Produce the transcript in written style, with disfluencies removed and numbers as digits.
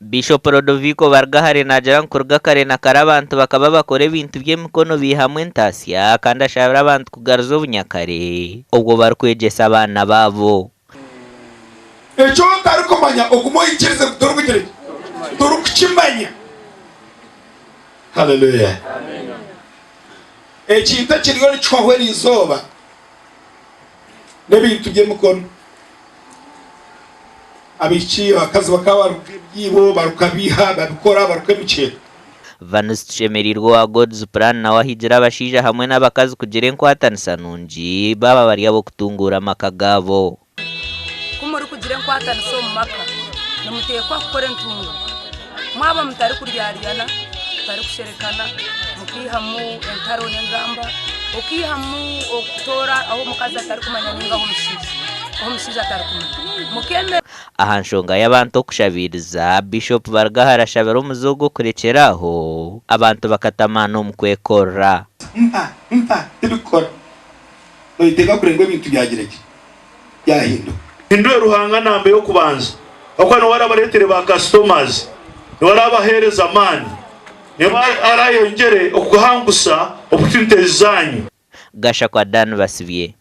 Bishop Rodovico Barugahare naagira ngu kuruga kare na kare abantu bakaba bakora ebintu by'emikono baihamu entaasya kandi ashabire abantu kugaruza obunyakare obwo barikwegyesa abaana baabo. Eki otarikumanya ogume oikirize ngu torikugira ki? Torikukimanya. Haleluya! Ekintu ekiriyo nikihwaho eri izooba n'ebintu by'emikono. Abaishiki, abakazi bakaba baruka ebyibo, baruka biiha, babikora, baruka emikyeka. Vanus Tushemereirwe owa God's Plan nawe ahigire abashaija hamwe n'abakazi kugira enkwatanisa nungi baaba bari ab'okutunguura amaka gaabo. Ku murikugira enkwatanisa omu maka, nimuteekwa kukora entunguka. Mwaba mutarikuryaryana, mutarikusherekana, mukaihamu entaro n'engamba, okaihamu okutoora ahu omukazi atarikumanya nainga ahu omushaija atarikumanya, mukeemerera. Aha nshonga y'abantu okushabiiriza, Bishop Barugahara ashabire omuze ogu okurekyera aho abantu bakatamaana omu kwekorera. Mpa, mpa, tibikukora. Noyetenga kureba ngu ebintu byagira gye, byahinduka. Hindure Ruhanga namba ey'okubanza ahabw'okuba niwe arabareetere ba customers, niwe arabaheereza amaani, niwe arayongyere okuhangusa opportunities zaanyu. Gashakwa Dan Basibye.